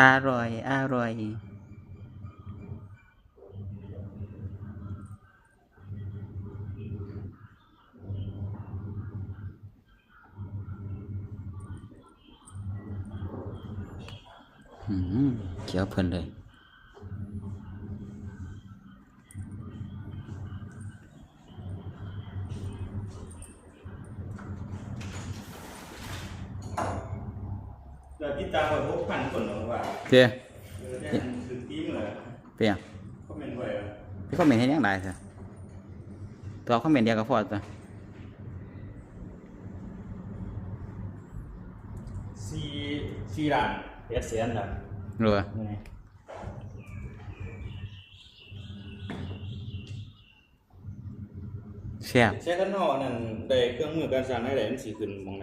ອະລ່ອຍ ອະລ່ອຍ. ອືມ ຂຽວເພິ່ນເລີຍ. ຍອດຕິດຕາມຂ້ອຍຫົກພັນຄົນແລ້ວວ່າ ເດ້ ເອີ ແຕ່ອັນຖືກຕີມາແລ້ວ ເປັນຫຍັງ? ຄອມເມັນບໍ່ໄດ້ ໄປຄອມເມັນເຮັດຫຍັງຫຼາຍຊະ? ຕອບຄອມເມັນດຽວກໍພໍຕົວະ. ສີ່ ສີ່ລ້ານແປດແສນລະ ເອີ ແຊບ. ແຊກກັນເນາະ ອັນນັ້ນໄດ້ເຄື່ອງມືການສ້າງລາຍໄດ້ ມັນຊິຂຶ້ນໝ່ອງໃດ?